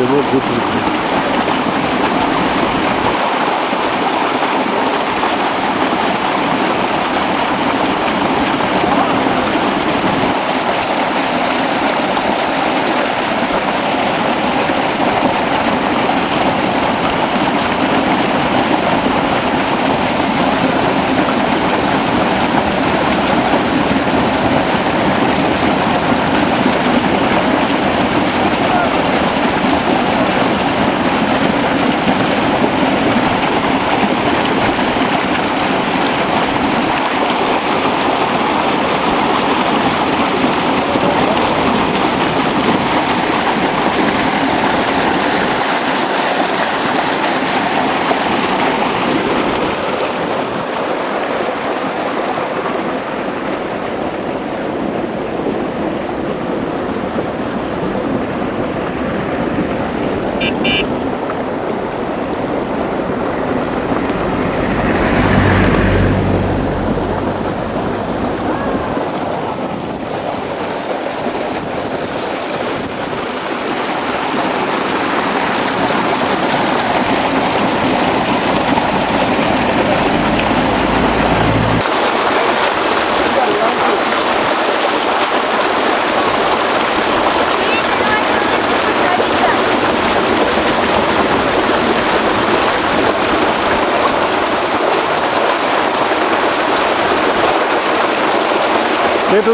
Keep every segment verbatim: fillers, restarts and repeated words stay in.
དེ་འགྲོ་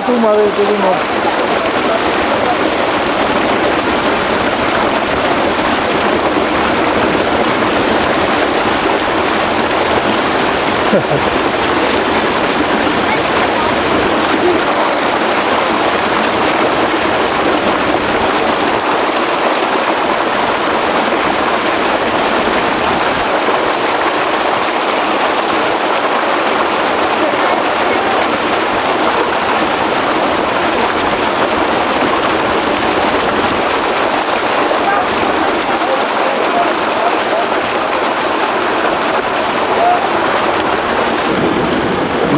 ཐུབ་མ་རེད། འགྲོ་ཐུབ་མ་རེད།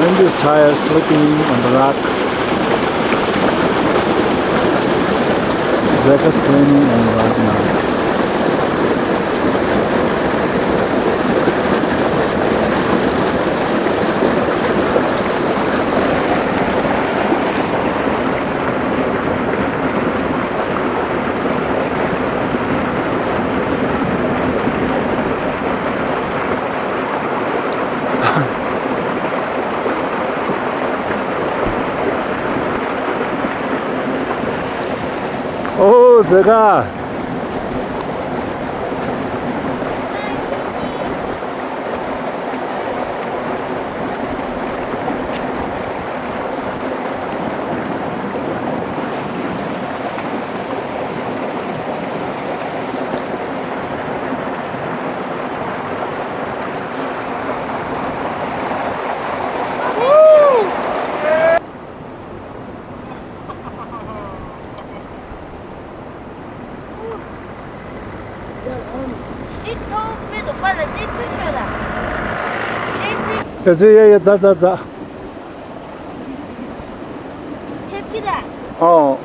Mandy's tire slipping on the rock. Zeka's cleaning and whatnot. ཨོ་ཟེར་ག་དེ་ཚོ་ཡ་ཡ་ཛ་ཛ་ཛ། ཐེབས་ཀྱི་ད། ཨོ།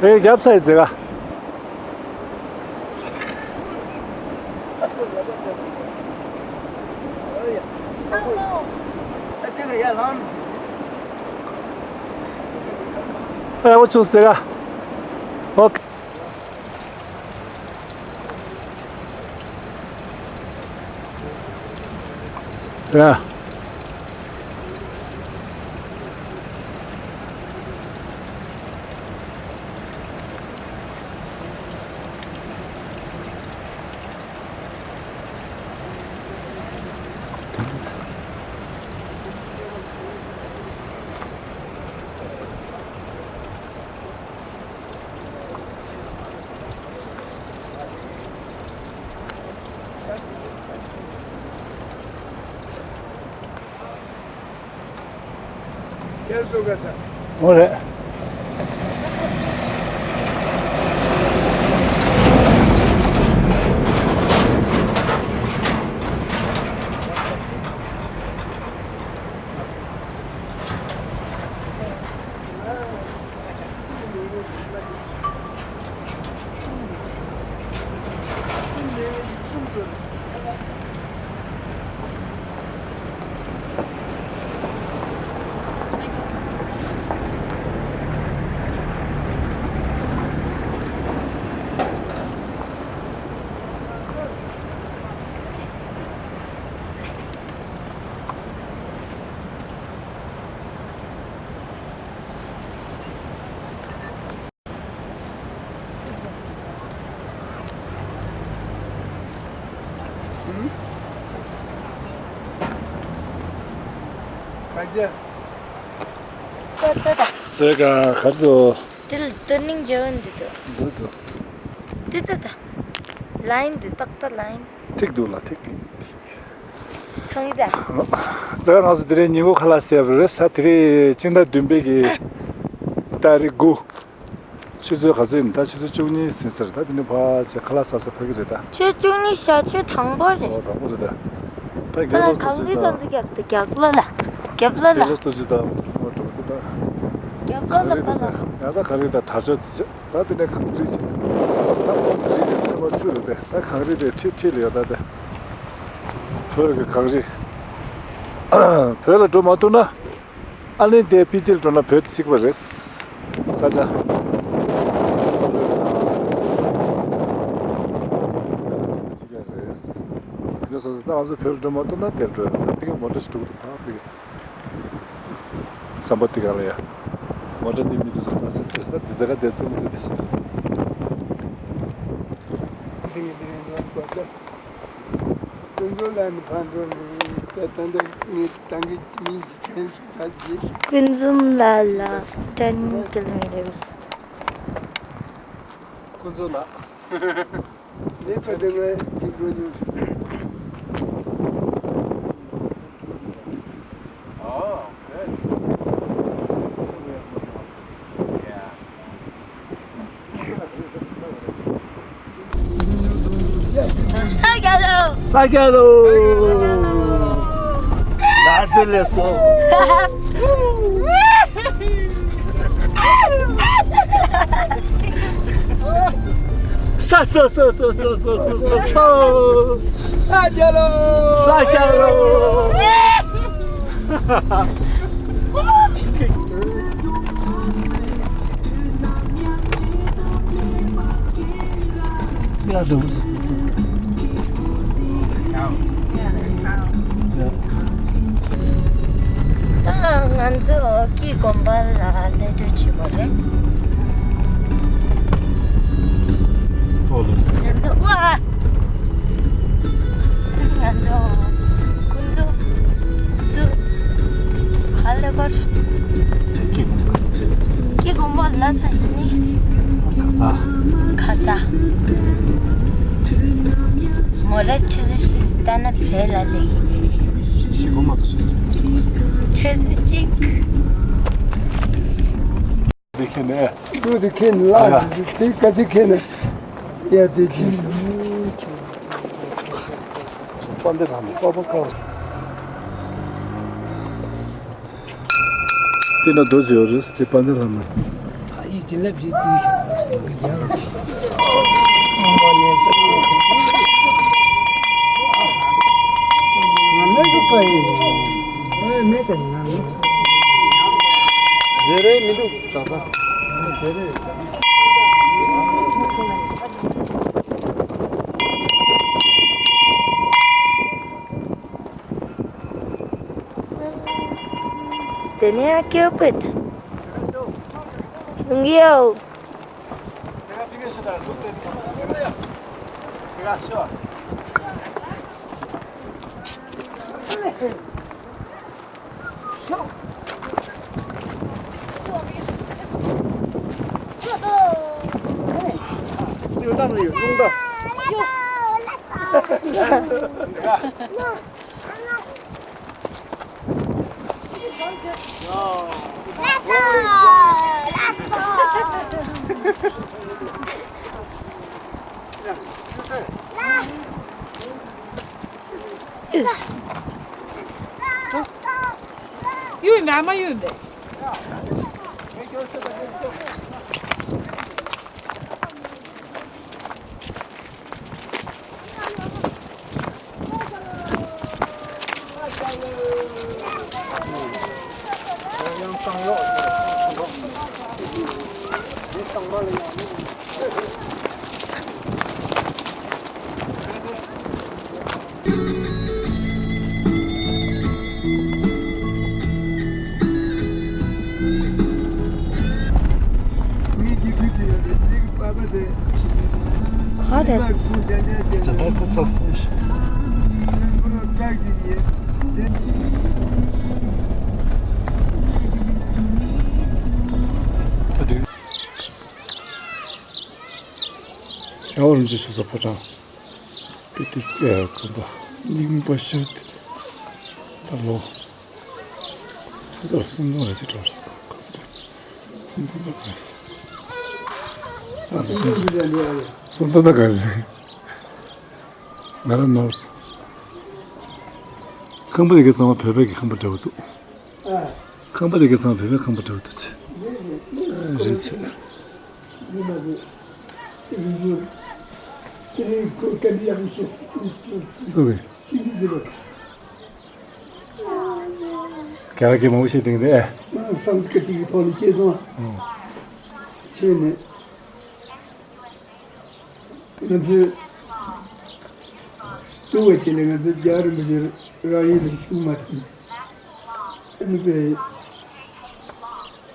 དེ་རྒྱབ་ཚ་ཡི་ཟེར་ག་ཨ་ཡ་འོ་ཆུ་ཟེར་ག་ཨོ། ཟེར་ག་ཁྱེད་ཚོ་ག་ས། འོ་རེད། ད་ལྟ་ད། ཚེ་ག་གར་དུ། དེ་ལ་དོ་སྣང་བྱེད་འོན་འདི་དུ། འདི་དུ། འདི་ལྟ་ད། ལ་ཡིན་འདི་ཏག་ཏག་ལ་ཡིན། ཐིག་འདུག་ལ་ཐིག་མཐོང་ཡི་ད། ཚེ་ག་ང་ཚོ་དེ་རིང་ཉིན་གུང་ཁ་ལག་ཟས་པ་རེད། ས་དེ་རིང་སྤྱི་ཟླ་བདུན་པའི་གི་ཏ་རིག་དགུ། ཆུ་ཚོད་ག་ཚོད་ཡིན་ད། ཆུ་ཚོད་བཅུ་གཉིས་ཟིན་ཟེར། ད་དེ་ནས་ཕར་ཆེ་ཁ་ལག་ཟ་ས་ཕ་གི་རེད་ད། ཆུ་བཅུ་གཉིས་ཞག་ཆུ་དང་པོ་རེད། ཨོ་དང་པོ་རེད་ད། ད་ཁ་ལག་གང་གི་གང་ཚོད་རྒྱབ་ད་རྒྱབ་ལོ་ལ། རྒྱབ་ལོ་ལ། རྒྱབ་ལོ་ལ་ཕ་ལ། ཨོ་འགྲོ་གི་ད། རྒྱབ་ལོ་ལ་ཕ་ལ། ཡ་ད་ག་རེད་ད་དར་ལྕོག་དེ་ཆེ་ད། དེ་ནས་གངས་རི་ཆེ། ད་ཁོང་རི་ཆེ་དེ་མ་ཆུ་རེད་དེ། ད་གངས་རི་དེ་ཁྲི་ཁྲི་ལ་ཡོད་ད་དེ། བོད་ཀྱི་གངས་རི། བོད་ལ་འགྲོ་མ་ཐུབ་ན། ཨ་ལེན་དེ་པི་ཏིལ་འགྲོ་ན་བོད་གཅིག་པ་རེད། ས་ཆ། དེ་སོ་སོ་ང་ཚོ་བོད་འགྲོ་མ་ཐུབ་ན་དེར་འགྲོ་ཡ། དེ་ག་མོ་ཊ་ཞིག་འགྲོ་གི་འདུག་ཕ་ཕི་གི་བསམ་པ་དེ་ག་ལ་ཡ། མོ་ཊ་དེ་མི་དེ་ཚོ་ཁ་སེ་སེ་ད་དེ་ཟ་ག་དེ་ཙམ་དེ་དེ་ཞིག་ཀུན་རྫོབ་ལ་ནི་ཕན་འདོད་ནི་ད་ད་འདི་ངས་ད་གིན་མིང་ཅིག་དྲན་སོང་ད་རྗེས། ཀུན་འཛོམས་ལ་ལ་ten kilometers. ཀུན་རྫོབ་ལ། འདི་ཚོ་དེ་ངས་ཅིག་འགྲོ་མྱོང་། Oh, good. Yeah. Hi, Gallo. Hi, Gallo. That's the lesson. So, so, so. Hi, Gallo. Hi, Gallo. Yeah, those. Yeah. ད་ང་ཚོ་ཀི་དགོན་པ་ལ་སླེབས་འགྲོ་བྱེད་པ་རེད། ཨོ་ལོས། ང་ཚོ་ཝ། ང་ཚོ་ཀུན་རྫོབ་ཀུན་རྫོབ་ག་ལེ་གོར། ཀི་དགོན་པ། ཀི་དགོན་པ་ལ་ས་ཡིན་ནི། ཁ་ཚ། ཁ་ཚ། མོ་ར་ཆུ་ཚོད་བཞི་ལྟ་ན་བོད་ལ་སླེབས་ཀྱི་རེད། ཞི་གོ་མ་ཚོ་ཆུ་ཚོད་གཅིག་ཆུ་ཚོད་གཅིག་འདི་ཁྱེར་ནས། འདུག་འདི་ཁྱེར་ནས་ལ། ཡ། དེ་ག་ཚོད་ཁྱེར་ནས། ཡ་དེ་ཅི། པ་འདི་ལ་མི་པ་པ་ཀ། དེ་ན་རྡོ་རྗེ་ཡོད་རེད། དེ་པ་འདི་ལ་མི། ཨ་ཡི་བྱིན་རླབས་ཞིག་དུས་ཤོག་ང་མེད་འདུག་ག་ཡིན། ཨེ་མེད་དེ་ང་མེད། ཟེར་རེ་མི་འདུག་ད་ད། ཟེར་རེ། དེ་ནས་ཨ་ཀེ་པེད། ཡོང་གི་ཡོད། ག་རེ། ཟ་ད་ད་ཚ་སྟེ། རྒྱལ་བ་རིན་པོ་ཆེ་བཞུགས་ས་ཕོ་བྲང་། དཔེ་དེབ་ཁང་པ་རྙིང་པ་ཤར་ད་ལོ། ཕོ་བྲང་སུམ་སྟོང་རེ་ཅིག་འགྲོ་རེད། ག་ཚོད་རེད། སུམ་སྟོང་དང་ག་ཚོད། ཨ་ཚོ་སུམ་སྟོང་། སུམ་སྟོང་དང་ག་ཚོད། ང་རང་ནོར་སོང་། ཁང་པ་དེ་གའི་ཚང་མ་བོད་པའི་གི་ཁང་པ་འདྲ་བོ་འདུག་ཁང་པ་དེ་གའི་ཚང་མ་བོད་པའི་ཁང་པ་འདྲ་བོ་འདུག་ཅེས། རེད་ཆེ། སུ་གི། རྒྱ་གར་གྱི་མང་པོ་ཞིག་དེང་དེ། སཾ་སྐྲྀ་ཏི་གི་ཐོག་ནས་ཤེས་སོང་། ཨོ། ཆེ་ནས། ང་ཚོས་ལྟོས་པ་བྱས་ནས་ང་ཚོས་རྒྱལ་བ་རིན་པོ་ཆེ་རང་ཡུལ་ལ་བཞུགས་མ་ཐུབ། ཨ་ནི་དཔེ་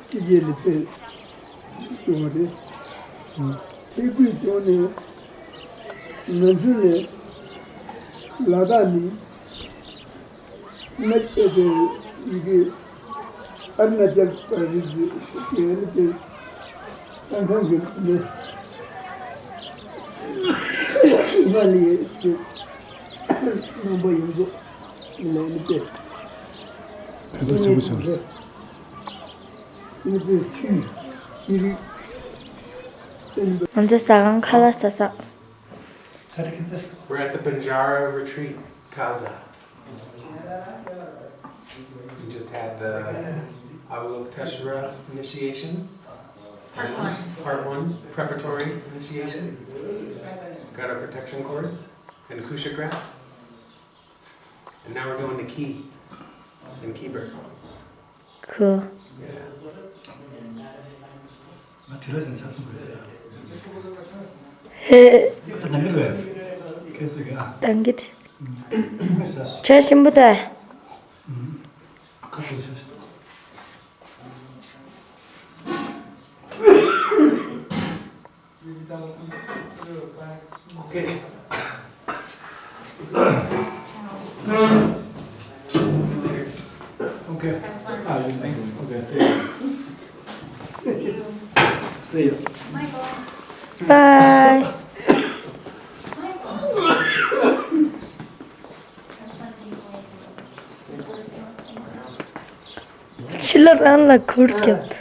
ཕྱི་རྒྱལ་ལ་དཔེ་བྱུང་བ་རེད། དེ་དགོས་བྱུང་ནས་ང་ཚོ་ནས་ལ་དྭགས་ནས། མི་ཨེ་དེ་ཡི་གེ་ཨ་རུ་ན་ཅལ་པ་རི་ཟི་ཨེ་ནི་དེ་ས་མཚམས་ཀྱི་མི་ཧི་མ་ལ་ཡའི་དེ་རྣམ་པ་ཡོངས་རྫོགས་ལ་ནི་དེ་ཕན་ཐོགས་ཆེན་པོ་བྱུང་། ནི་དེ་ཆུའི་ཤེས་རིག་ཨེ་ནི་ང་ཚོ་ཟ་ཁང་ཁ་ལག་ཟ་ས། We're at the Banjara Retreat, Kaza. We just had the Avalokiteshvara initiation. Part one. Part one, preparatory initiation. Got our protection cords and kusha grass. And now we're going to Ki and Kiber. ཁོ། ང་བྲེལ་བ་ཟིན་ཆ་ཐུང་གི་རེད། ཧེ། ད་ནང་གི་རེད། ཁེ་སི་གི་ཨ། ཏང་གི་ཁ་ཤས། ཆ་ཞིམ་པོ་ད། ཁ་ཤས་ཤས། Okay. Okay. Ah, thanks. Okay, see you. See you. See you. Bye. ཕྱི་ལོགས་རང་ལ་གུར་བརྒྱབ།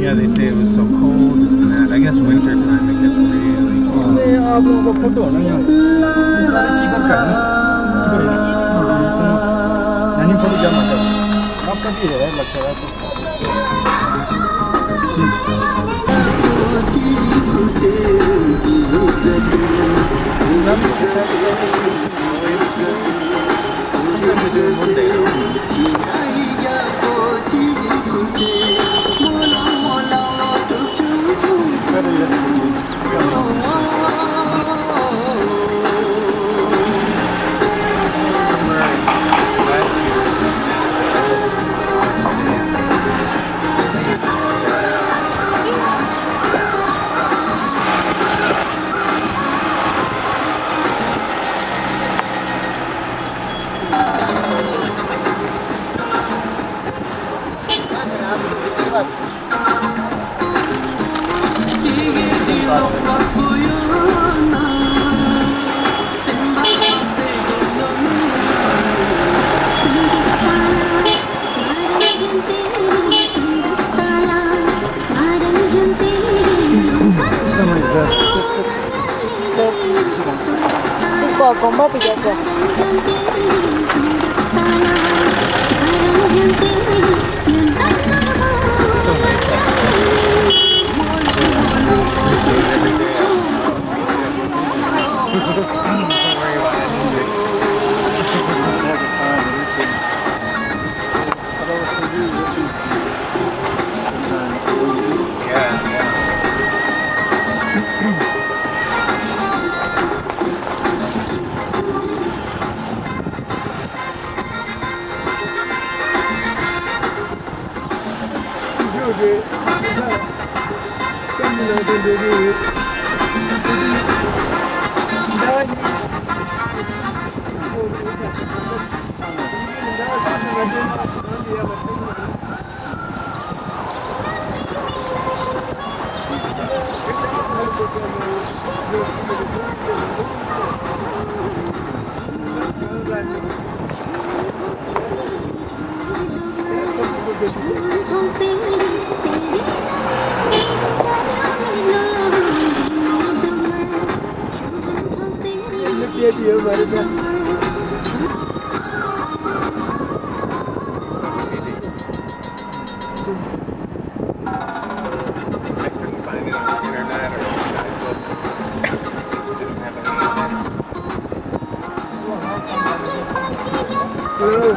Yeah, they say it was so cold, this and that. I guess winter time it gets really cold. དགོན་པ་དེ་རྒྱ་ཆེ། I couldn't find it on the internet or a guidebook. Didn't have any internet. Hello.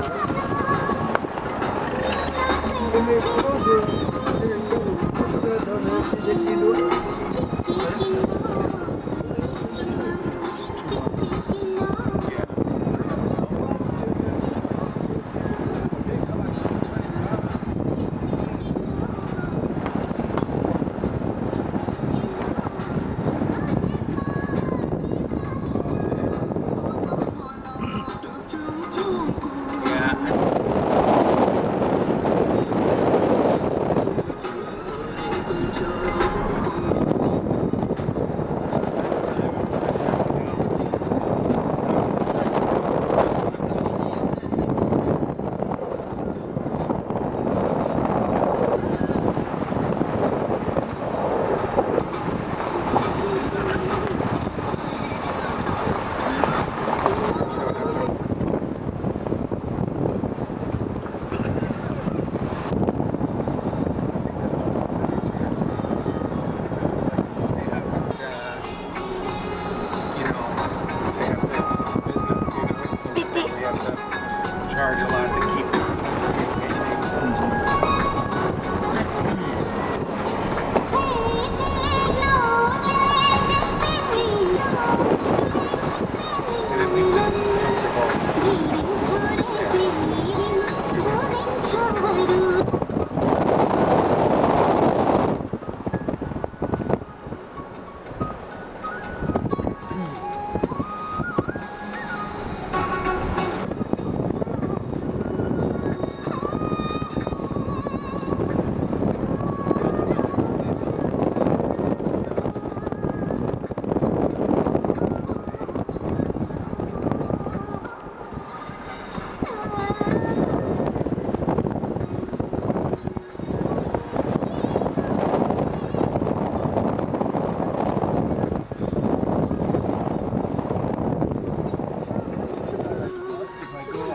You know, they have to, it's business, you know, it's something that we have to charge a lot to keep maintaining. And at least it's comfortable.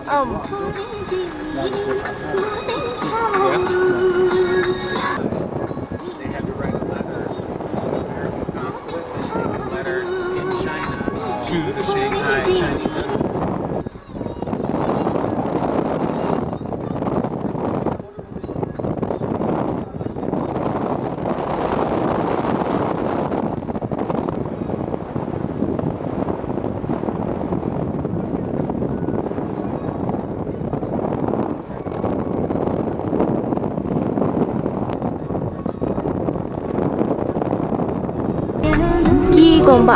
Um. They had to write a letter to the American consulate and take the letter in China to the Shanghai Chinese Embassy. ཀྱི་དགོན་པ།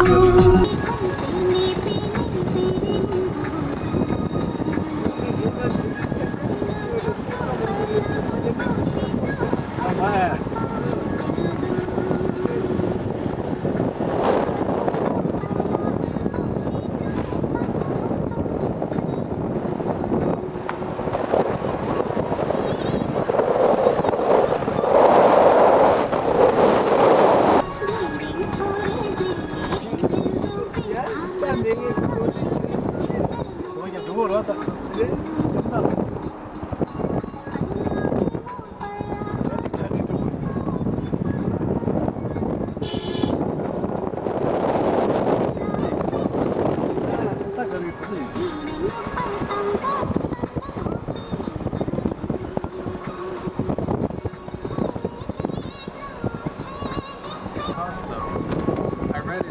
अरे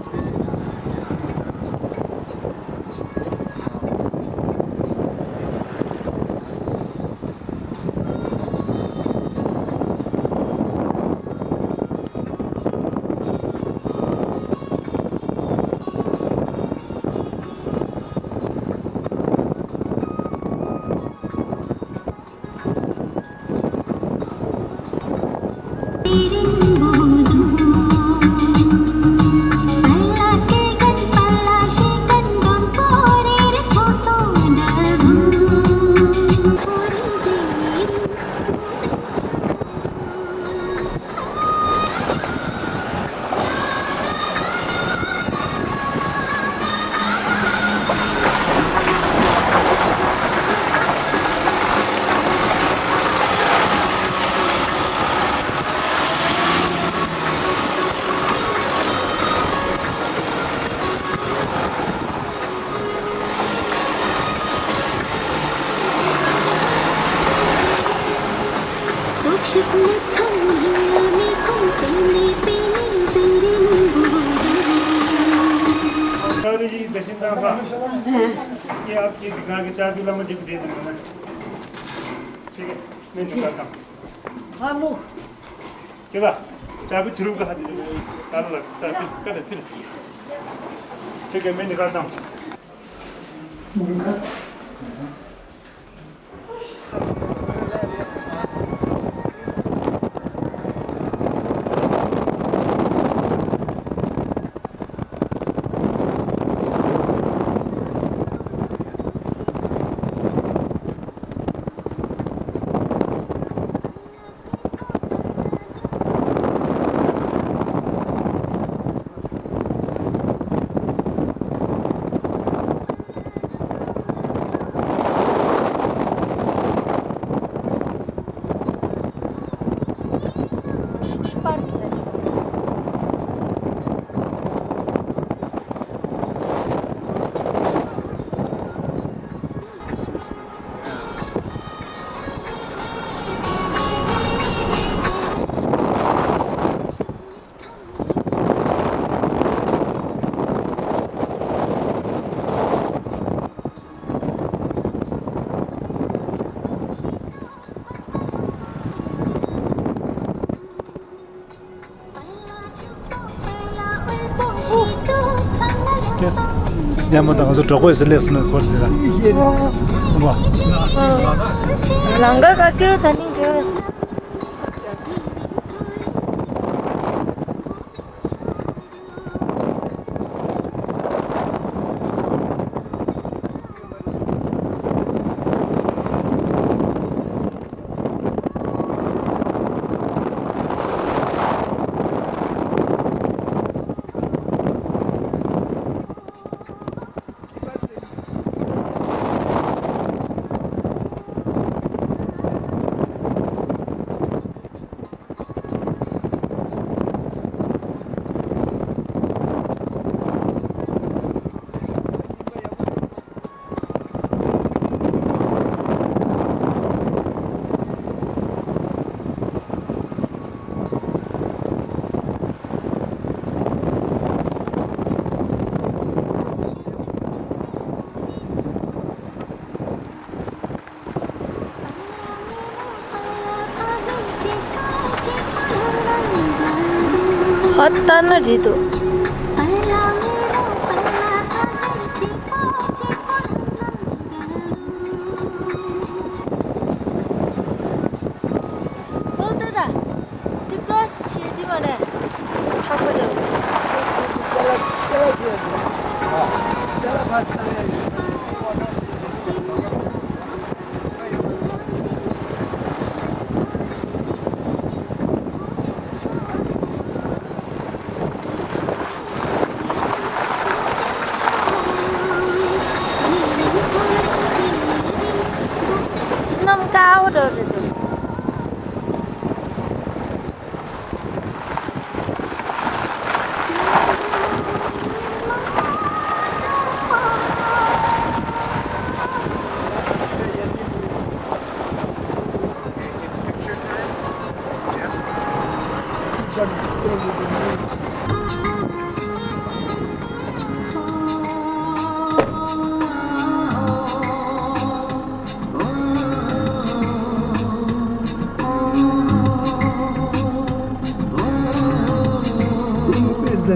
जी, दर्शन दान का। ये आपकी दुकान की चाबी ला मुझे भी दे देना। ठीक है, मैं निकलता हूँ। हाँ, मुख। चला, चाबी थ्रू का हाथ दे दो। ताला लग, ताला फिर, कर दे, फिर। ठीक है, मैं निकलता हूँ। རྒྱལ་མོ་དང་ང་ཚོ་གྲོགས་པོ་ཡོད་ས་སླེབས་སོང་ན་འཁོར་ཟེར་ལ། ལང་ཀ་ག་སྐྱོ་ད་ནི་འགྲོ། ཧ་ད་ན་རེད་འདུག་ཨོ་ད་ད། འདི་པ་ལ་སི་ཆེ་འདི་མ་ནས། ཐག་པ་རེད། གནམ་དཀར་པོ་འདྲ་རེད་འདུག ये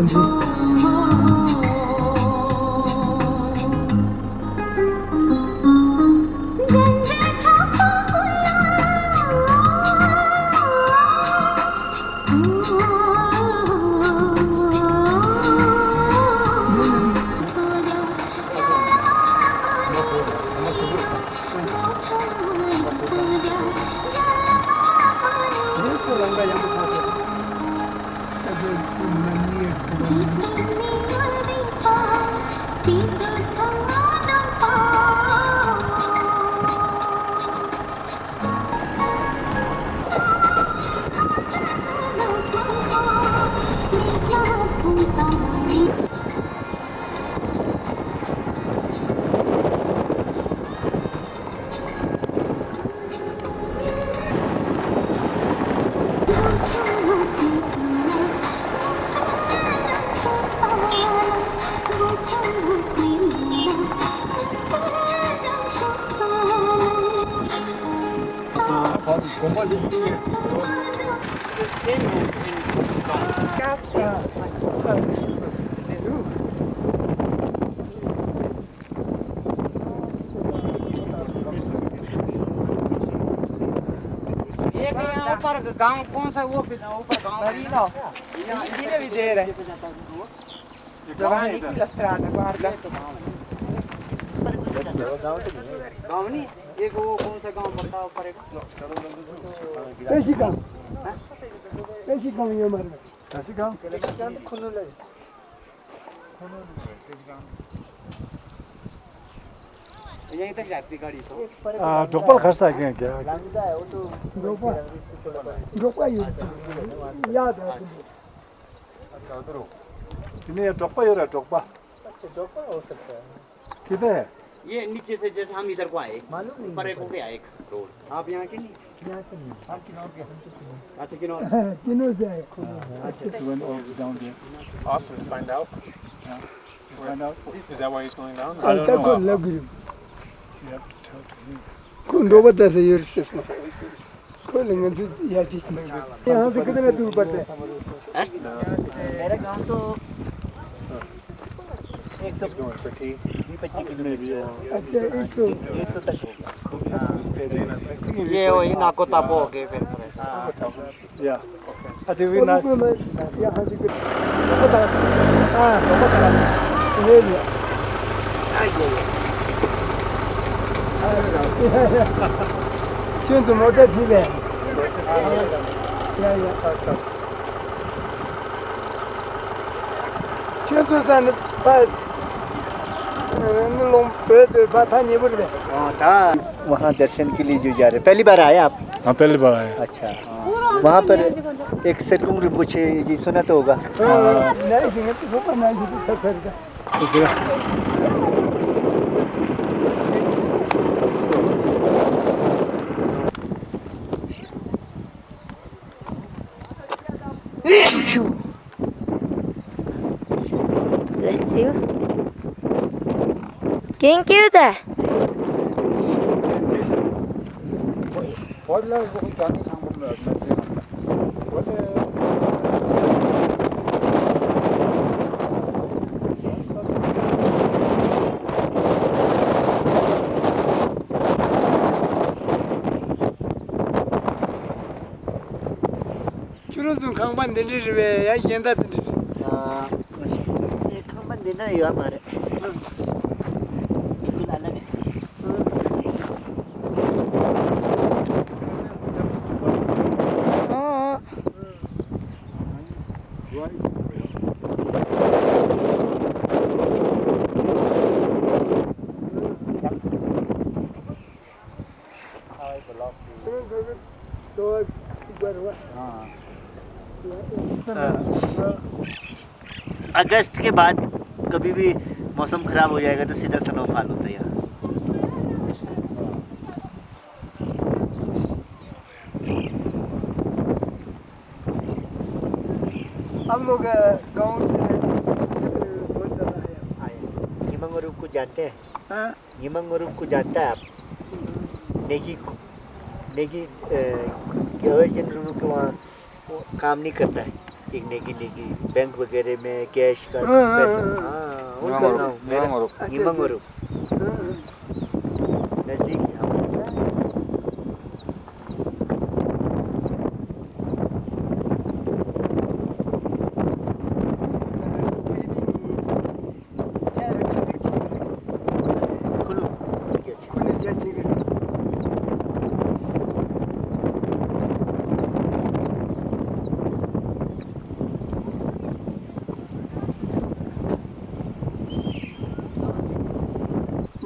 कहाँ ऊपर गांव कौन सा वो भी ना ऊपर गांव बड़ी ना। धीरे भी दे रहे। Giovanni, qui la strada, guarda. गांव नहीं, एक वो कौन सा गांव पड़ता है ऊपर एक? पेशी गांव। पेशी गांव ये मार। पेशी गांव। पेशी गांव तो खुनू ले। यहीं तक जाती गाड़ी तो। ཨ། འབྲོག་པ་གར་ས་ཀྱང་རྒྱ། འབྲོག་པ། འབྲོག་པ་ཡོད་ཀྱང་ཡག་འདྲ། དེ་ནས་འབྲོག་པ་ཡོད་ར། འབྲོག་པ། འབྲོག་པ། हो सकता है। किधर है? ये नीचे से जैसे हम इधर को आए, मालूम नहीं। ऊपर एक हो गया एक रोड। आप यहाँ के नहीं? यहाँ के नहीं। आप किधर के? अच्छा, किन्नौर। किन्नौर से आए। अच्छा। He went all down there. Ask him to find out. Find out. Is that why he's going down? I don't know. You have to tell to him. ཁོ་འབྲོག་པ་ད་ས་ཡོད་ཟེར་སོང་། ཁོ་ལ་ང་ཚོ་ཡ་ཅི་ཞིག་མེད་པས། ཡང་ཧང་སི་ཀི་ན་དུ་པར་ཏེ། मेरा गांव तो एक सौ बीस पच्चीस किलोमीटर। अच्छा, एक सौ। एक सौ तक होगा। ये वही नाको तापो हो गए फिर। या। अति विनाश। या, हाँ जी। हाँ। ये ले। ཁྱོད་ཚོ་མོ་ཊ་ཁྲིད་པས། ཡ་ཡ། ཁྱོད་ཚོ་ས་ནི་ཕ། ནི་ལོང་བོད་དུ་ཕ་ཐག་ཉེ་པོ་རེད་པས། ད། वहाँ दर्शन के लिए जो जा रहे, पहली बार आए आप? हाँ, पहली बार आए। अच्छा। वहाँ पर एक सरकुंग रिम्पोछे जी सुना तो होगा। हाँ। Bless you. Thank you. ཁྱོད་རང་ཚོའི་ཁང་པ་འདི་འདྲ་རེད་པས། ཡ་གཞན་དག་འདི་འདྲ་རེད། ཨ། ཁང་པ་འདི་འདྲ་ཡོད་མ་རེད། ཨ། अगस्त के बाद कभी भी मौसम खराब हो जाएगा तो सीधा स्नोफॉल होता है यहाँ। आप लोग गाँव से बहुत ज़्यादा आया। आया। नीमंग रूप को जानते हैं? हाँ। नीमंग रूप को जानता है आप? नेगी, नेगी, अ, गवर्जन रूप के वहाँ वो काम नहीं करता है। नेकी नेकी बैंक वगैरह में कैश का हाँ, हाँ, पैसा। हाँ। हाँ, उनका हाँ, गाँव मेरा हाँ, हाँ। नीमा अच्छा, अच्छा। हाँ, हाँ। नजदीक है हमारे।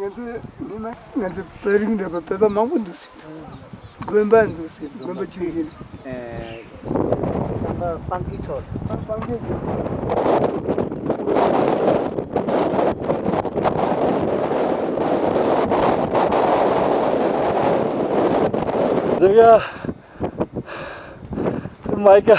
ང་ཚོ་མི་མང་ང་ཚོ་བོད་རིགས་འདྲ་པོ་བོད་པ་མང་པོ་འདུག་ཟེར་འདུག་དགོན་པ་འདུག་ཟེར། དགོན་པ་ཆུང་ཆུང་། ཨེ། ཚང་མ་སྤང་གི་ཆོག་སྤང་གི་ཆོག་འཛེག་ཡ། མའི་ག་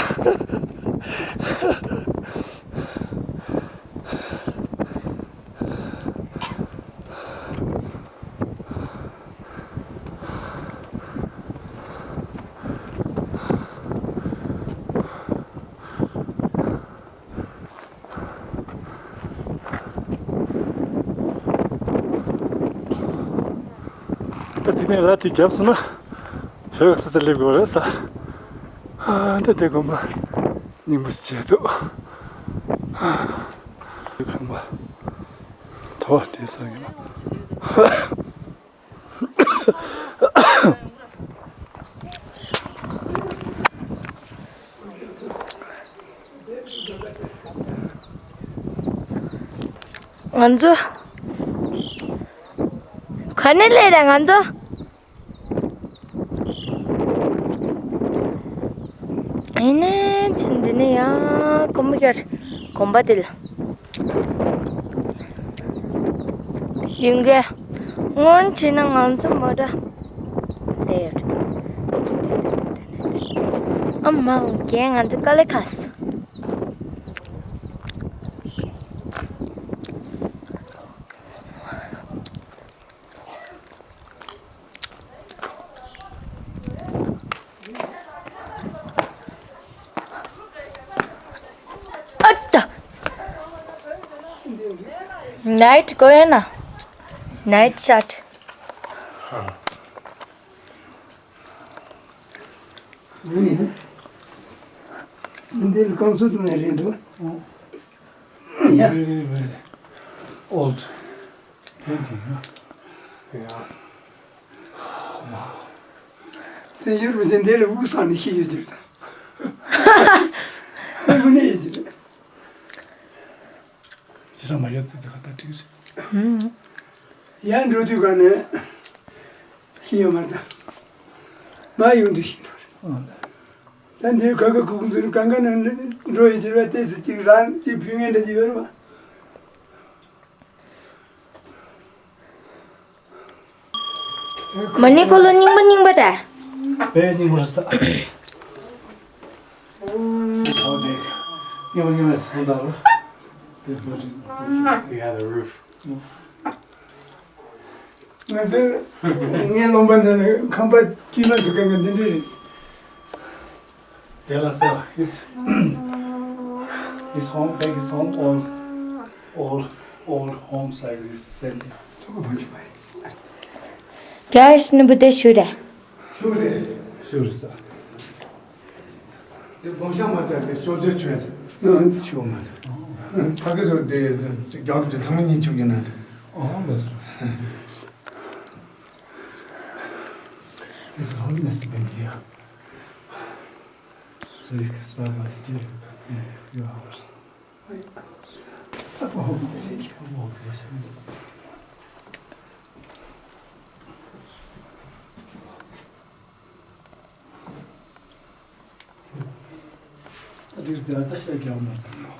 ད་དེ་ནས་ར་དེ་བརྒྱབ་སོང་ན་ཞོགས་ཀ་ས་ས་སླེབས་དགོས་རེད་ས། ཨ་ད་དེ་དགོན་པ་སྙིང་པོ་བྱས་འདུག་ཁང་པ་དོ་དེ་ས་ཡིན། ང་ཚོ་ག་ནས་སླེབས་རེད། ང་ཚོ་ཡིན་ནའི་ཚེ་འདི་ནས་ཡང་དགོན་པ་ཡར་དགོན་པ་དེ་ལ། ཡིན་གྱི། སྔོན་བྱས་ན་ང་ཚོ་མོ་ཊ་དེར། ཨ་མ་རྒན་ང་ཚོ་དཀའ་ལས་ཁག་སོང་། ཨ་ཏ། ནའིཊ་གོ་ཡོད་ན། ནའིཊ་ཤོཊ། འདི་རྐང་བཙུགས་ནས་རེད་འདུག Very, very old painting, huh? Yeah. Wow. བཙན་བྱོལ་བོད་དེ་འདི་ལ་དབུགས་སངས་ནས་ཤི་ཡོད་ཅིག་དང་། དངོས་གནས་ཡོད་ཅིག་རེད། ཕྱི་ལ་མ་ཡར་ཙི་ཙི་ཁ་ད་ཁྲིག་རེད། ཡར་འགྲོ་དུས་ག་ནས་ཤི་ཡོད་མ་རེད་ད། མ་ཡོང་དུས་ཤི་འགྲོ་རེད། ཨ་ལས། ད་འདིའི་ཁ་ཁ་ཁུག་ཁུག་ཚུར་གང་ག་ནང་འགྲོ་ཡི་ཅིག་ར་ཏེ་སི་ཅིག་རང་ཅིག་ཕུལ་ངེས་འདྲ་ཅིག་ཡོད་རེད་བ། མ་ཎི་འཁོར་ལོ་རྙིང་པ་རྙིང་པ་རེད། དཔེ་རྙིང་པ་རེད་ས། See how they རྙིང་པ་རྙིང་པ་སོང་ད་རུ། They built it. Yeah, the roof. ང་ཚོའི་ངའི་སློབ་མ་འདི་ནི་ཁང་པ་དཀྱུས་མ་ཟེར་མཁན་གྱི་འདི་འདྲ་རེད། Tell us, uh, his, his home, back his home, all, all, old homes like this, same thing. རྒྱ་ཡིས་ནི་བུ་དེ་ཞུ་རེད། ཞུ་རེད། ཞུ་རེད་ས། དེ་དགོངས་ཞག་མ་བཅད་དེ་ཅོ་ཅོ་ཆོད་དེ་ཞུ་མ་ཐུབ། ཕ་གི་ཚོ་དེ་རྒྱལ་རབས་ཀྱི་ཚང་མ་ཉིན་ཆུང་གི་ན་དེ། ཨོ་ལགས་སོ། It's holiness been here. So you can start by staying in your house.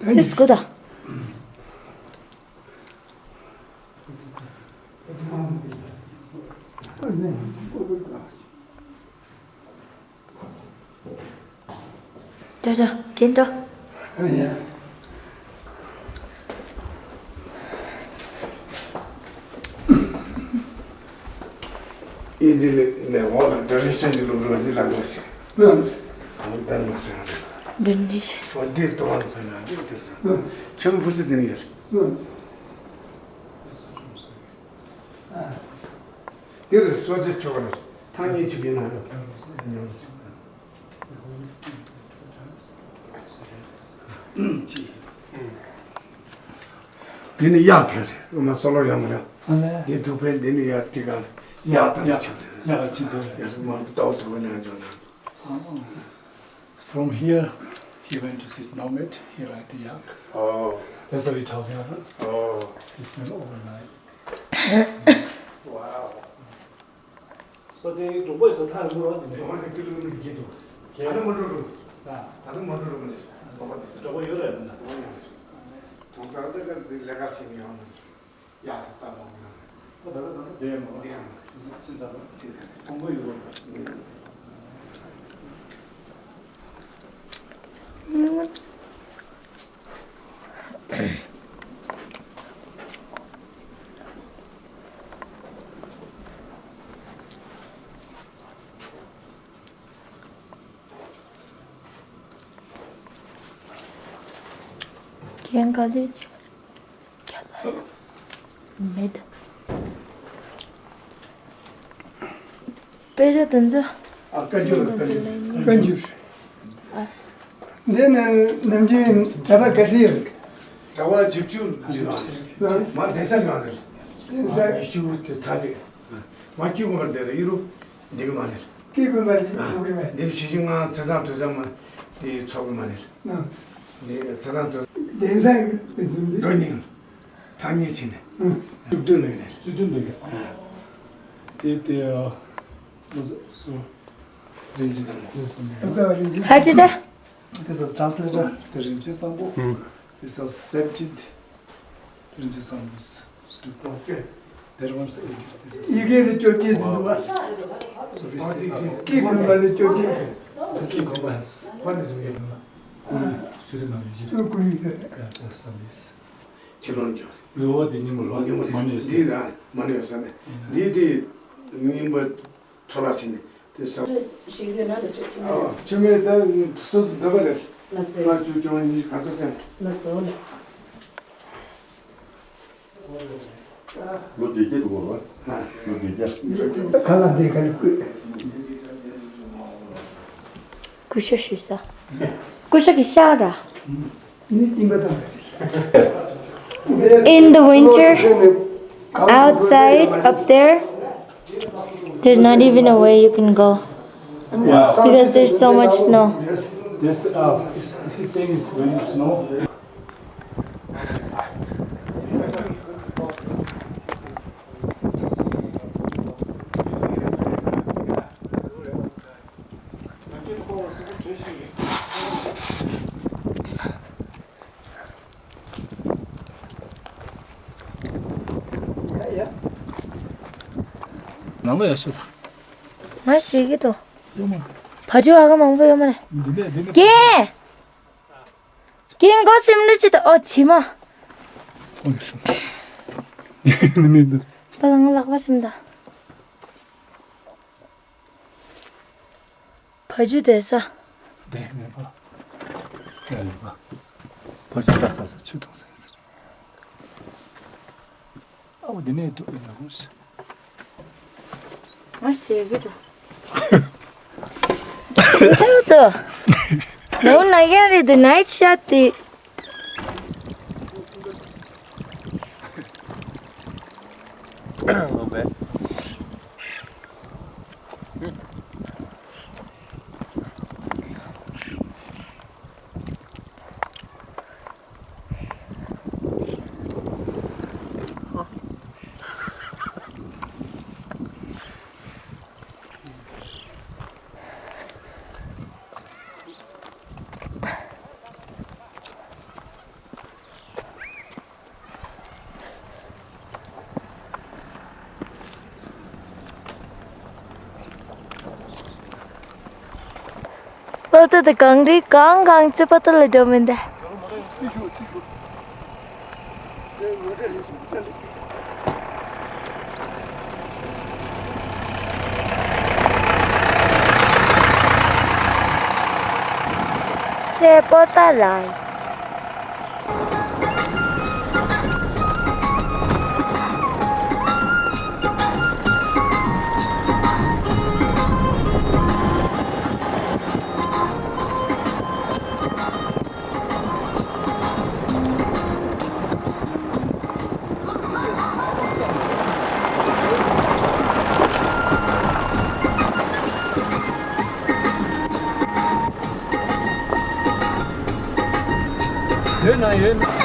It's good. ཅོ་ཅོ། གྱེན་འགྲོ། ཨ་ཡ། ཨི་ཇི་ལི་ནས་འོག་ལ་ཌོ་ནེ་ཤན་གྱི་སློབ་གྲྭ་ཅིག་ལ་འགྲོ་ཞིང་། ལགས། ཨ་ནི་ལྡན་མ་སོང་ཡང་། འདི་ནི། འོ་འདི་ལྟོ་བ་ཕན་ན་འདི་ལྟོས་སོ། ཆུ་མོ་ཕུ་སུ་འདི་ནི་ཡོད། འདིར་སོ་ཅི་ཆོག་ནི་ཐང་ཉེ་ཆུ་བི་ན་རོ། འདི་ནི་གཡག་ཕན་རེད། ཨ་མ་སོ་ལོ་ཡོང་མི་རེད། ཨ་ལས། འདི་ཐུག་ཕན་འདི་ནི་གཡག་ཏི་ག་ལ་གཡག་དང་ཡག་ཆུ་དེ་རེད། ཡག་ཆུ་དེ་རེད། ཡག་མ་ཏོག་ཏོག་ན་འཇོག་ན། From here, he went to sit nomad, he ride the yak. Oh. That's why we talking about. Oh. He spent overnight. Wow. So they do boys so time more than they want to kill him to get him. Yeah, no more to do. Yeah. I don't want to do this. What is the trouble you read? Don't tell the legacy. ཡག་ཏུ་བཏང་བ་མ་རེད། ཨ་ད་ལྟ་ད་ལྟ་བསྡད་ཡོད་མ་རེད། བསྡད་ཡོད་མ་རེད། ཕྱིན་ཚར་རེད། ཕྱིན་ཚར་རེད། ཁོང་ཁོ་ཡོད་རེད། ཁྱེད་ག་ལེ། མེད། དཔེ་ཆ་དེ་ཚོ། ཨ་བཀའ་འགྱུར། བཀའ་འགྱུར། བཀའ་འགྱུར། ཨ། འདི་ནི་ནམ་རྒྱུན་གྲྭ་པ་ག་ཚོད་ཡོད། གྲྭ་པ་བཞི་བཅུ་ཡོད་རེད། མ་གདན་ས་ཡོད་རེད། གདན་ས་ཡོད་ཅིག་ད་དེ། མ་སྐྱིད་གོང་མར་བསྡད་རེད། ཡུ་རུ་འདི་གི་མ་རེད། སྐྱིད་གོང་མར་ཡིན་ཚོགས་གི་མ་རེད། འདིར་ཞི་ཅིན་ང་ཚེ་བཟང་དུས་བཟང་མ་དེ་ཚོགས་གི་མ་རེད། ནམ། འདི་ཚེ་བཟང་དུས། གདན་ས་གི་དེ་ཚོ་འདི། འགྲོ་ཉིན། ཐག་ཉེ་ཕྱིན་ནས། ཨང་། བཅུ་བདུན་ལོའི་ནས། བཅུ་བདུན་ལོའི་ནས། ཨ། དེ་དེ་ཨ། ལོ་སུ། རིན་ཆེན་བཟང་པོ། རིན་ཆེན་བཟང་པོ། ཧ་ཅི་ད། This is translator. དེ་རིན་ཆེན་བཟང་པོ། ཨང་། This is seventeenth. རིན་ཆེན་བཟང་པོ། Student. Okay. That one is eighteenth. This is ཡི་གེ་ལ་བཅོ་བརྒྱད་དུ་འདུག་བ། So we say, ཨ། ཀི་དགོན་པ་ལ་བཅོ་བརྒྱད། ཀི་དགོན་པ། ཁོ་ནི་སུ་ཡིན་ནམ། ཀུ་ཤུ་དེ་ནང་ཡོད་ཀྱི་རེད། ཀུ་ཤུ་དེ། Yeah, that's some this. ཕྱི་ལོགས་ཀྱང་། ལོ་བ་འདི་ཉིན་མོ་ལོ་ཉིན་མོ་མ་ནུས་ཟེར། འདི་ལ་མ་ནུས་ཟེར་ནས། འདི་དེ་ཉིན་པ་འཕྲོ་བརླག་ཕྱིན་ནས་དེ་ས། ཞིག་ཡོད་ན་ལ་ཆོས་ཆུང་མ། ཨ། ཆུ་མེད་ད་སོ་སོ་འདོད་པ་རེད། ལ་སེ། ལྔ་བཅུ་བཅོ་ལྔ་ཉི་ཤུ་ག་ཚོད་ཙམ། ལ་སོ་ལ། ལོ་བདུན་བརྒྱད་འདུག་གོ། ལོ་བདུན་བརྒྱད། ཁ་ལག་འདི་ག་ནས་བརྐུས། ཀུ་ཤུ་ཞུས་ས། ཀུ་ཤུ་གི་ཤ་ར། In the winter, outside, up there, there's not even a way you can go. Yeah. Because there's so much snow. This, uh, is, is he saying it's really snow? ནང་ལ་ཡ་ཤོད། ང་ཞེད་ཀྱི་འདུག་ཤོད་མ། བ་ཕྱུགས་ཨ་ཁ་མང་པོ་ཡོད་མ་རེད། འདི་ནས་འདི་ནས། རྒན། རྒན་མགོ་སེམས་ནུས་ཅི་ད་ཨོ་བྱི་མ། ཨོ་ཡ་ཤོད། ནི་ནི་འདི། པ་ལང་ལག་པ་སེམས་ད། བ་ཕྱུགས་བསྡད་ས། བསྡད་མེད་པ། བསྡད་མེད་པ། བ་ཕྱུགས་ལྟ་ས་ས་ཆུ་འཐུང་ས་ཡིན་ཟེར། ཨའོ་འདི་ནས་འདུག་ཡིན་ན་ཧུ་ཤི། ང་ཞེད་ཀྱི་འདུག་ཚེའུ་ཏོ། ནོ་ན་ག་རེ་འདི་ནའི་ཤ་ཏི། པོ་ཏོ་དེ་གངས་རི་གང་གང་ཚེ་པ་ཏོ་ལ་འགྲོ་མིན་ཏེ། ལས་པོ་ཏཱ་ལའི། ཡོད་ན་ཡོད།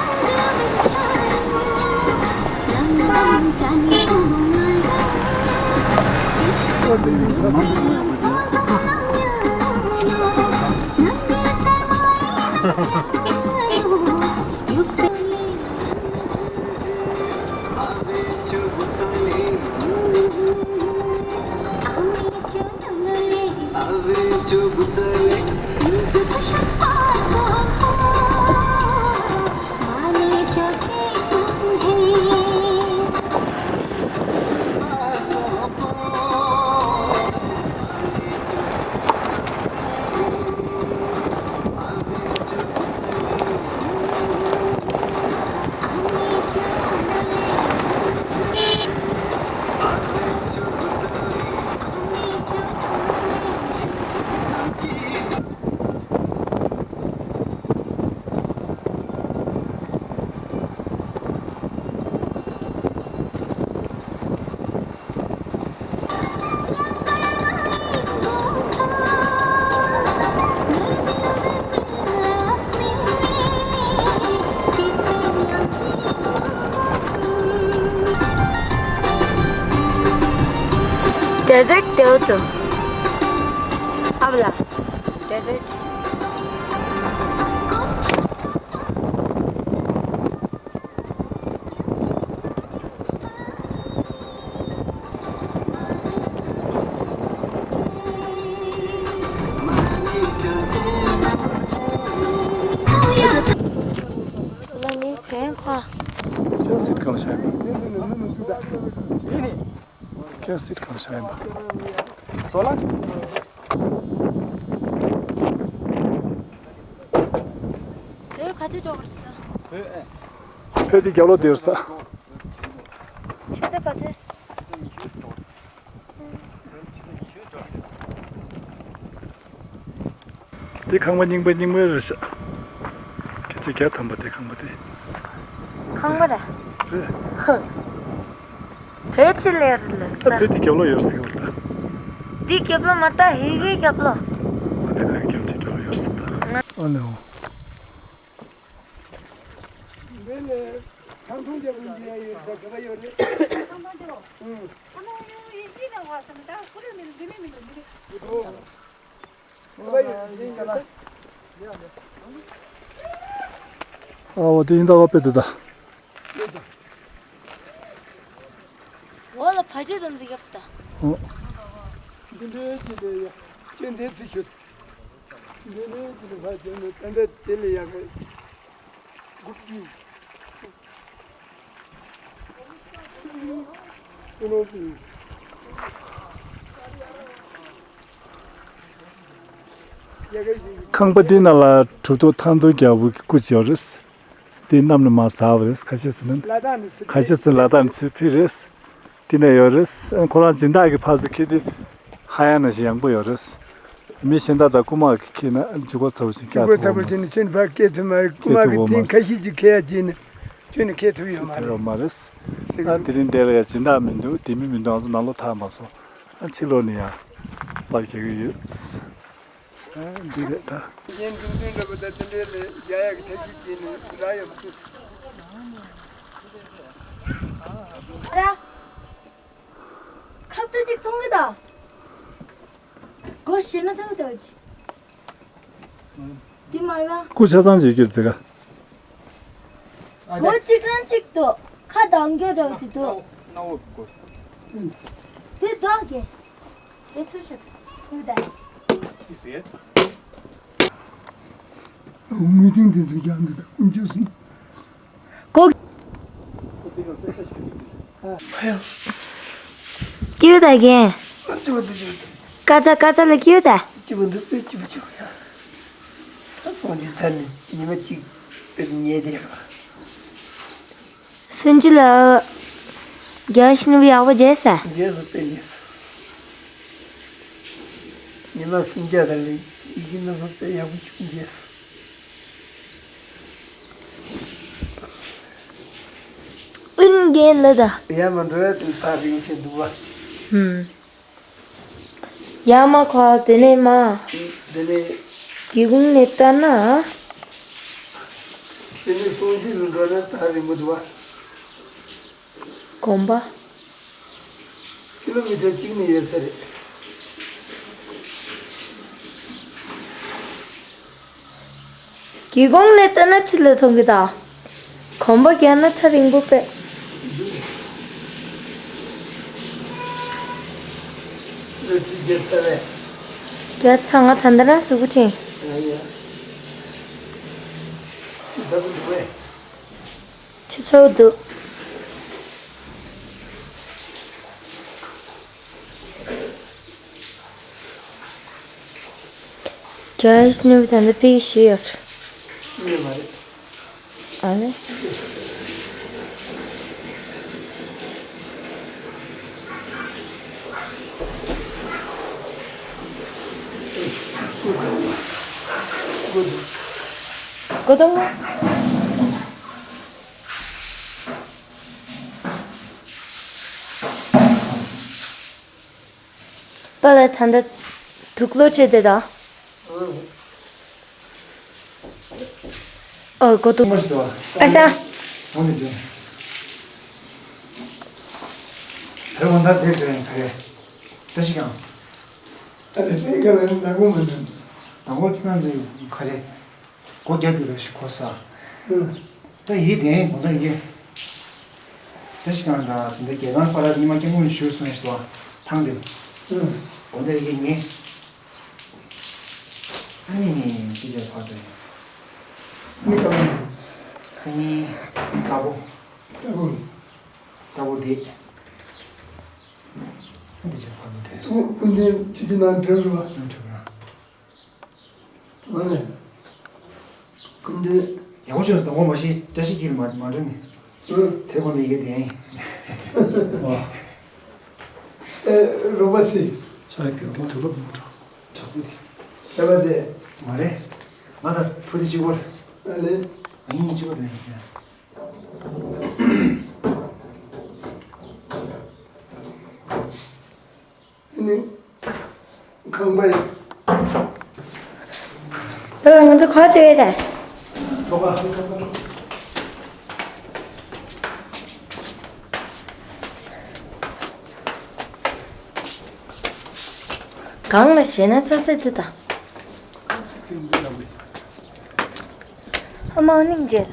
Desert Toto. Habla. Desert. ཁྱོད་སྲིད་གང་ཤར་ཡིན་པ། ཁྱོད་སྲིད་གང་ཤར་ཡིན་པ། བཟོ་ལ། བོད་ག་ཚོད་འགྲོ་དགོས་རེད་ཟེར། བོད་དེ་རྒྱབ་ལོགས་དེར་ས། ཆུ་ཚོད་ག་ཚོད། དེ་ཁང་པ་རྙིང་པ་རྙིང་པ་རེད་ཤག་སྐད་ཆ་བརྒྱ་ཐམ་པ་དེ་ཁང་པ་དེ། ཁང་པ་རེད། རེད། ཧ། བོད་ཅི་ལེར་ལ་ད་ས། བོད་དེ་རྒྱབ་ལོགས་ཡོད་ཟེར་བ་ད། འདི་རྒྱབ་ལོགས་མ་ད་ཧེ་གེ་རྒྱབ་ལོགས། ཨ་ནི་ཁ་རྒྱབ་ཅིག་རྒྱབ་ལོགས་ཡོད་ཟེར་ད། ཨ་ནི་འོ། འདི་ལས་ཐང་ཐུང་རྒྱབ་ལོགས་འདི་ཡ་ཡོད་ས་ག་པ་ཡོད་རེད། ཐང་ཐུང་རྒྱབ་ལོགས། ཨུང་། ཐང་ཐུང་ཡོད་ཡིན་ན་བ་ས་མི་ད་ཁུ་རེ་མི་འདུག་འདི་མི་མི་འདུག་འདི་རེད། ཨ་འོ་དེ་ཡིན་ད་བ་དཔེ་དེ་ད། འོ་ལ་བ་ཅོ་དང་འཛིག་གབ་ད། འོ། འདི་འདྲའི་ཅི་ལས་ཡ། ཅི་འདྲའི་ཚི་ཤོད། འདི་འདྲའི་ཅི་ལས་བ་ཅོ་ནི་ད་འདྲ་དེ་ལས་ཡ་གི། ཁང་པ་འདི་ནང་ལ་གྲུབ་ཐོབ་ཐང་སྟོང་རྒྱལ་པོའི་སྐུ་ཅིག་ཡོད་རེད། འདི་གནམ་ནས་མར་ཟགས་པ་རེད། ཁ་ཤས་ཟེར་ན། ཁ་ཤས་ཟེར་ན་ལ་དྭགས་ནས་ཚུར་ཕུད་རེད། འདི་ནས་ཡོད་རེད། ཁོ་རང་སྦྱིན་བདག་གིས་ཕར་ཚུར་འཁྱེར་དུས་ཧ་ཡང་ནང་བཞིན་ཡངས་པོ་ཡོད་རེད། མི་གཞན་དག་དང་རྐུ་མ་གིས་འཁྱེར་ན་འཇུག་སྒོ་ཚ་པོ་ཞིག་འཇུག་སྒོ་ཚ་པོ་བྱས་ནས་ཁྱོད་ཕར་སྐྱེལ་ཐུབ་མ་རེད། རྐུ་མ་གིས་འཛིན་ཁ་ཤས་ཅིག་འཁྱེར་ཡ་བྱས་ནས་ཁྱོད་ནི་འཁྱེར་ཐུབ་ཡོད་མ་རེད། ཐུབ་ཡོད་མ་རེད། ཨ་དེ་རིང་འདི་ལ་ཡ་སྦྱིན་བདག་མི་འདུག་ལྡེ་མིག་མི་འདུག་ང་ཚོ་ནང་ལོགས་ཐར་མ་སོང་། ཨ་ཕྱི་ལོགས་ནས་ཡ་པར་རྒྱག་གི་ཡོད། ཨ་འདི་རེད་ད། རྒན་འབྲོམ་སྟོན་འདྲ་པོ་དང་དེ་འདྲའི་ལས་རྒྱག་ཡག་གི་ཐབས་ཤེས་བྱས་ནས་རག་ཡོད་མ་རེད། ཁབ་ཏུ་ཅིག་བཙོང་གི་ད། སྒོ་ཕྱེ་ན་ཚ་བོ་ལྟ་བུ་ཅིག་དེ་མ་ར། སྐུ་ཆ་ཚང་ཅིག་གྱུར་ཙི་ག་སྒོ་གཅིག་རང་གཅིག་ཏུ་ཁ་གདངས་རྒྱུ་འདྲ་བོ་ཅིག་འདུག་དེ་བདག་གི། དེ་ཚུར་ཤོག་དངུལ་ད། དངུལ་ཐེངས་དེ་ཚོ་རྒྱག་འདུག་ད་དཀོན་མཆོག་གསུམ། ཀོ། ཀྱུ་ད་གན། ཀ་ཙ་ཀ་ཙ་ལ་ཀྱུ་ད། ཅི་བ་འདི་དཔེ་ཅི་བ་ཅི་བ་ཡ། སོང་རྒྱུ་ཚར་ནས་ཉི་མ་གཅིག་དཔེ་ཉལ་བསྡད་རོགས། སུན་ཅུ་ལགས། རྒྱལ་བ་ཡིད་བཞིན་ནོར་བུ་ཡག་པོ་མཇལ་ས། མཇལ་སོང་། དཔེ་མཇལ་སོང་། ཉི་མ་སུམ་བརྒྱ་དང་ལས་ཡིད་བཞིན་ནོར་བུ་དཔེ་ཡག་པོ་ཞིག་མཇལ་སོང་། ཨིན་རྒན་ལགས་ད། ཡར་མར་འགྲོ་ཡ་དེ་ཐག་རིང་ཞིག་འདུག་བ། ཧུམ། ཡར་མར་ཁ་དེ་ནས་མར། དེ་ནས། སྒེའུ་ཁུང་ནས་ལྟ་ན། དེ་ནས་གསུང་ཆོས་ལ་འགྲོ་ན་ཐག་རིང་པོ་འདུག་བ། དགོན་པ། ཀི་ལོ་མི་ཊར་གཅིག་ནས་ཡོད་ས་རེད། སྒེའུ་ཁུང་ལས་ལྟ་ན་ཕྱི་ལ་མཐོང་གི་ད། གོམ་པ་རྒྱག་ན་ཐག་རིང་པོ་པས། ལོ་ཆུ་རྒྱབ་ཚར་བས། རྒྱབ་ཚར། ང་ད་ལྟ་རང་གཟུགས་པོ་དྲན། ཨ་ཡ། ཆུ་ཚ་པོ་འདུག་པས། ཆུ་ཚ་པོ་འདུག། རྒྱལ་བ་ཡིད་བཞིན་ནོར་བུ་ད་ལྟ་ཕ་གིར་བཞུགས་ཡོད་རེད། ཡོད་མ་རེད། ཨ་ལེ། སྒོ་གཏོང་། པཱ་ལགས་ད་ལྟ་དུག་ལོག་བྱས་བསྡད་ད། ཨོ་སྒོ་གཏོང་། ཨ་ཤ། ཨོ་ནི་དྲན། དེ་འོ་ད་དེ་དྲན་ག་རེ། བཀྲ་ཤིས་སྒང་། ཨ་རེ་དེ་ག་ལ་ནག་པོ་མ་འདུག། ནག་པོ་ཁྱོད་རང་ཚོའི་ག་རེ། སྒོ་རྒྱབ་འདུག་རེ་ཞིག་གོ་ས། ཨུ། ད་ཡིད་བདེ་གོ་ད་ཡིད། བཀྲ་ཤིས་སྒང་ད་དེ་འདྲ་རྒྱལ་ཁང་པ་ར་ཉི་མ་སྐྱབས་མགོན་བཞུགས་སོང་ཞིག་ལ་ཐང་དེ། ཨུ། གོ་ད་ཡིད་ངེས། ཨ་ནི་ཅི་བྱས་ཕར་འགྲོ་ཡིན། མི་གང་། སང་ཉིན་ལྟ་བུ། ལྟ་བུ། ལྟ་བུ་དེ། འདི་བྱས་ཕར་འགྲོ་འདྲ། ཐུགས་སྐུ་མདུན་ཆུ་ཆུ་ནང་འགྲོ་རུ་བ། ནང་འགྲོ་ར། ཨ་ནི། སྐུ་མདུན། ཡག་པོ་བྱུང་སོང་། དང་པོ་མ་གཞི་བཀྲ་ཤིས་འཁྱིལ་མ་མ་འགྲོ་ནི། ཨུ། དེ་གོང་དུ་ཡི་གེ་ལྡན། ཨ། ཨེ་རོགས་པ་སི། ཤ་རི་ཁན་དེ་དུག་ལོག་མ་འགྲོ། དྲག་པོ་དེ། ཤ་བ་དེ། མ་རེད། ང་དང་བུ་དེ་གཅིག་པོ་རེད། ཨ་ལེ། ང་གཉིས་གཅིག་པོ་རེད། ཨ་ནི། ཁང་པ་ཡིན། ད་ལྟ་ང་ཚོ་ག་པར་སྡོད་ཡོད་རེད། གང་ལ་ཞེད་སྣང་ཚ་ཚ་འདུག་ད། ཨ་མ་ཨ་ནི་མཇལ།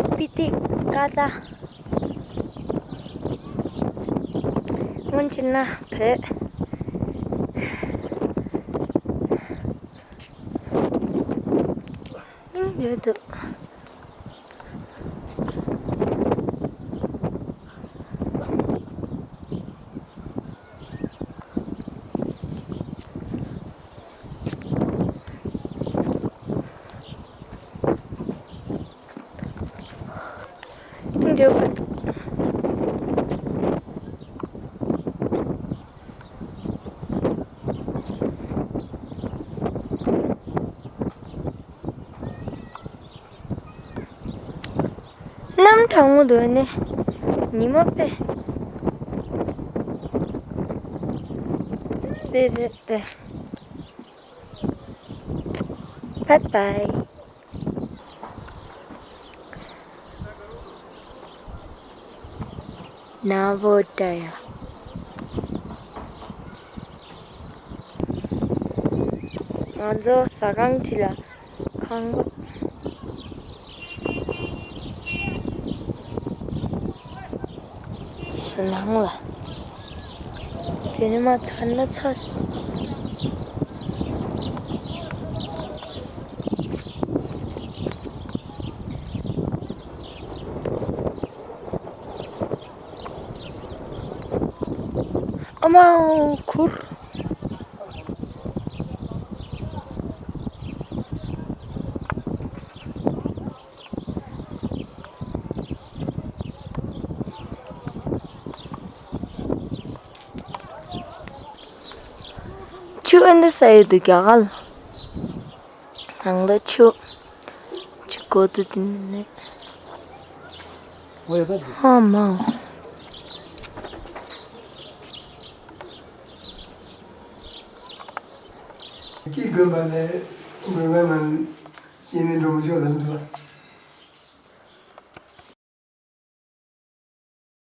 སྤི་ཏི་ཀ་ས། སྔོན་ཕྱིན་ན་བོད། སྙིང་རྗེ་འདུག། སྙིང་རྗེ་པོ། གནམ་གྲང་མོ་འདུག་ནི། ཉི་མ་དཔེ། དཔེ་དཔེ་དཔེ། Bye bye. Navodaya. ང་ཚོ་ཟ་ཁང་ཁྲིད་ལ་ཁང་པ་ཞེ་ནང་ལ། དེ་ནས་མར་ཚར་ན་ཚར། ཨ་མའོ་ཁུར། ཆུ་ཨེ་འདི་ས་ཡོད་དུ་རྒྱ་གར་ནང་ལ་ཆུ་ཆུ་གོ་དུ་དེ་ནི་ནི། ཨ་མ། ཀྱི་དགོན་པ་ལས་དགོན་པ་ནང་སྐྱེ་དམན་འགྲོ་མི་ཆོག་ལབ་འདུག